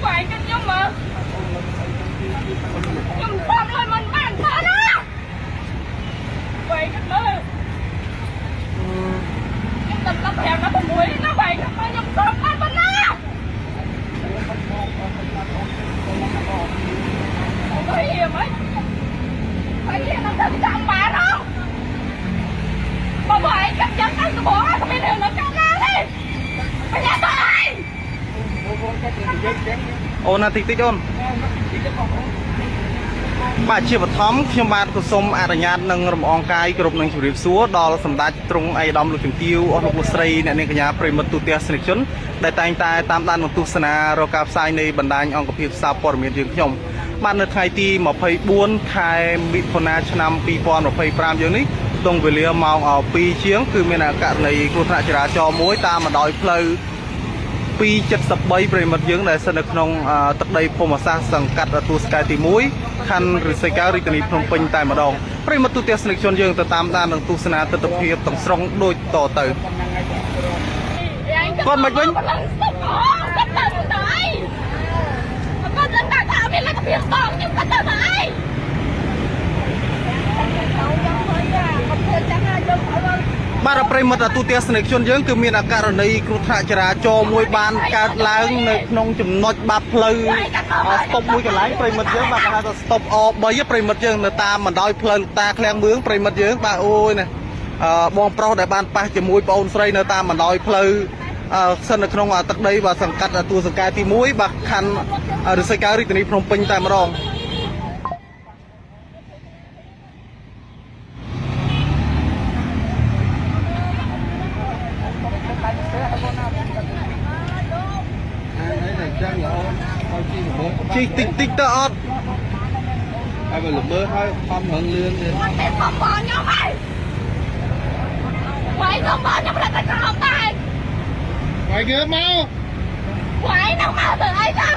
វាយกันខ្ញុំមើលខ្ញុំសំលុយមិនបានទេណាវាយกันមើលខ្ញុំដល់15ដល់6ណាវាយกันមើលខ្ញុំសំបានប៉ុណ្ណាអូយមិនហើយនឹងទៅចាំបានហ៎បើបើឯងកាត់ចឹងទៅដំបងគ្មានរឿងនៅចាំណាទេបញ្ញាទៅឯង អូនណាតិចតិចអូនបាទជាបឋមខ្ញុំបាទក៏សូមអនុញ្ញាតនិងរំអងកាយគ្រប់នឹងជម្រាបសួរដល់សម្ដេចទ្រង់ឯកឧត្តមលោកជំទាវអស់លោកលោកស្រីអ្នកនាងកញ្ញាប្រិយមិត្តទូទាំងសនិកជនដែលតែងតែតាមដាននិងទស្សនារកការផ្សាយនៃបណ្ដាញអង្គភាពសារព័ត៌មានយើងខ្ញុំបាទនៅថ្ងៃទី24ខែមិថុនាឆ្នាំ2025យើងនេះក្នុងវេលាម៉ោង2ជាងគឺមានករណីគ្រោះថ្នាក់ចរាចរណ៍មួយតាមបណ្ដោយផ្លូវ 273ប្រិមិត្តយើងដែលស្ថិតនៅក្នុងទឹកដីភូមិសាស្ត្រសង្កាត់ទួលស្កែទី1ខណ្ឌឫស្សីកែវរាជធានីភ្នំពេញតែម្ដងប្រិមិត្តទូទាំងស្និកជនយើងទៅតាមដាននិងទស្សនាទស្សនវិជ្ជាទាំងស្រុងដូចតទៅ គាត់មិនវិញ គាត់ទៅទៅអីគាត់ទៅតែថាមានលទ្ធភាពបងខ្ញុំគាត់ទៅទៅអី បាទប្រិមិត្តទូទាំងស្និកជនយើងគឺមានករណីគ្រោះថ្នាក់ចរាចរណ៍មួយបានកើតឡើងនៅក្នុងចំណុចបាត់ផ្លូវស្តុបមួយកន្លែងប្រិមិត្តយើងបាទគេហៅថាស្តុបអ3ប្រិមិត្តយើងនៅតាមបណ្ដោយផ្លូវលោកតាឃ្លាំងមឿងប្រិមិត្តយើងបាទអូយណាអឺបងប្រុសដែលបានប៉ះជាមួយប្អូនស្រីនៅតាមបណ្ដោយផ្លូវអឺសិននៅក្នុងទឹកដីបាទសង្កាត់ទួលសង្កែទី1បាទខណ្ឌឫស្សីកែវរាជធានីភ្នំពេញតែម្ដង អានេះតែចឹងល្អឲ្យជីល្មើ ជីតិចតិចទៅអត់ ហើយបើល្មើហើយខំរងលឿនទៀត គាត់តែខំបងខ្ញុំហើយវាយខំបងខ្ញុំរត់តែក្រោមដែរ ហើយគេមក វាយនឹងមកទៅអីទៅ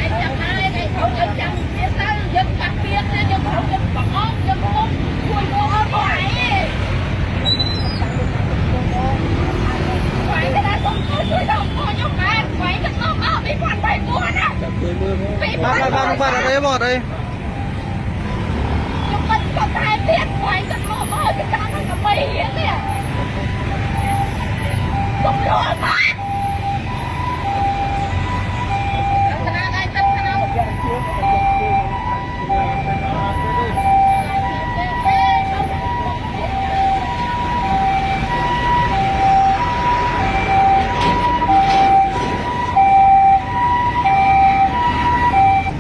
ឯងចាំហើយឯងខំឲ្យចាំទៀតទៅយើងកាក់ទៀតយើងខំយើងបងអងយើងពុំជួយបងអត់បងឯងវាយទៅដល់សុំជួយដល់បងខ្ញុំបានវាយទៅមក2024ណា ជួយមើលផង បាទបាទបាទអត់អីបងអត់អី ខ្ញុំមិនក៏ថែមទៀតវាយទៅមកមកទៅតាមនឹងដើម្បីរៀនទៀតកុំរត់មកថ្នាក់ឯងទឹកថ្នាក់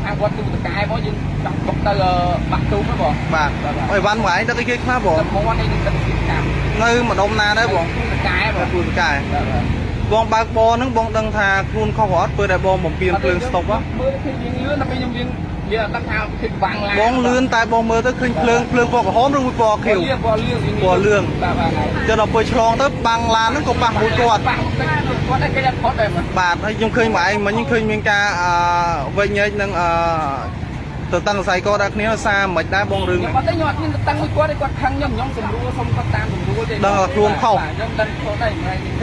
ខាងវត្តទូតកែមកយើងចង់បុកទៅបាក់ទូកហ្នឹងបង បាទអីវ៉ាន់មួយឯងដឹកអីគេខ្លះបង ទឹកមាន់នេះនឹងទឹកស៊ីកម្ម នៅម្ដុំណាដែរបង ទូតកែបង ទួលសង្កែបងបើកបរហ្នឹងបងដឹងថាខ្លួនខុសអត់ពេលដែលបងបំពេញភ្លើងស្តុបហ៎ មើលឃើញយើងលឿនដល់ពេលខ្ញុំយើងយើងអត់ដឹងថាឃើញបាំងឡាន បងលឿនតែបងមើលទៅឃើញភ្លើងភ្លើងពណ៌ក្រហមឬមួយពណ៌ខៀវ ពណ៌លឿង ពណ៌លឿង បាទបាទ ចុះដល់ពេលឆ្លងទៅបាំងឡានហ្នឹងក៏ប៉ះមួយគាត់ ប៉ះទឹកគាត់តែគេអត់ផុតដែរមើល បាទហើយខ្ញុំឃើញមួយឯងមិញខ្ញុំឃើញមានការអឺវែកញែកនឹងអឺទៅតាំងសរសៃកដល់គ្នាសារមិនដែរបងរឿង ខ្ញុំអត់ទេខ្ញុំអត់មានទៅតាំងមួយគាត់ទេគាត់ខឹងខ្ញុំខ្ញុំសម្រួលសុំគាត់តាមសម្រួលទេ ដឹងថាខ្លួនខុស ខ្ញុំដឹងខុសដែរ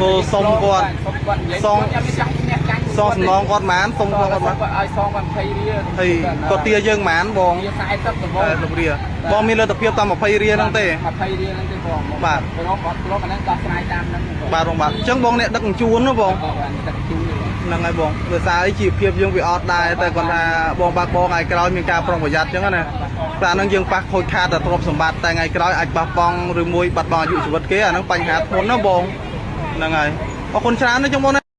គោសុំគាត់ សុំគាត់និយាយ សង គាត់ខ្ញុំចង់ឈ្នះចាញ់ សងសំណងគាត់ហ្មងសុំគាត់ហ្មង គាត់ឲ្យសងគាត់20រៀល ហើយគាត់ទាយើងហ្មងបង វា40ដំបូង តែលោករាបងមានលទ្ធភាពតែ20រៀលហ្នឹងទេ 20រៀលហ្នឹងទេបង បាទ ព្រោះគាត់ព្រោះអាហ្នឹងដោះស្រាយតាមហ្នឹងបង បាទបងបាទអញ្ចឹងបងអ្នកដឹកជញ្ជូនណាបង បាទទឹកជូន ហ្នឹងហើយបងដោយសារអីជីវភាពយើងវាអត់ដែរតែគាត់ថាបងបាក់បងថ្ងៃក្រោយមានការប្រុងប្រយ័ត្នអញ្ចឹងណាតែអាហ្នឹងយើងប៉ះខូចខាតតែទ្រព្យសម្បត្តិតែថ្ងៃក្រោយអាចប៉ះប៉ង់ឬមួយបាត់បង់អាយុជីវិតគេអាហ្នឹងបញ្ហាធ្ងន់ណាបងហ្នឹងហើយអរគុណច្រើនណាស់ចឹងបងណា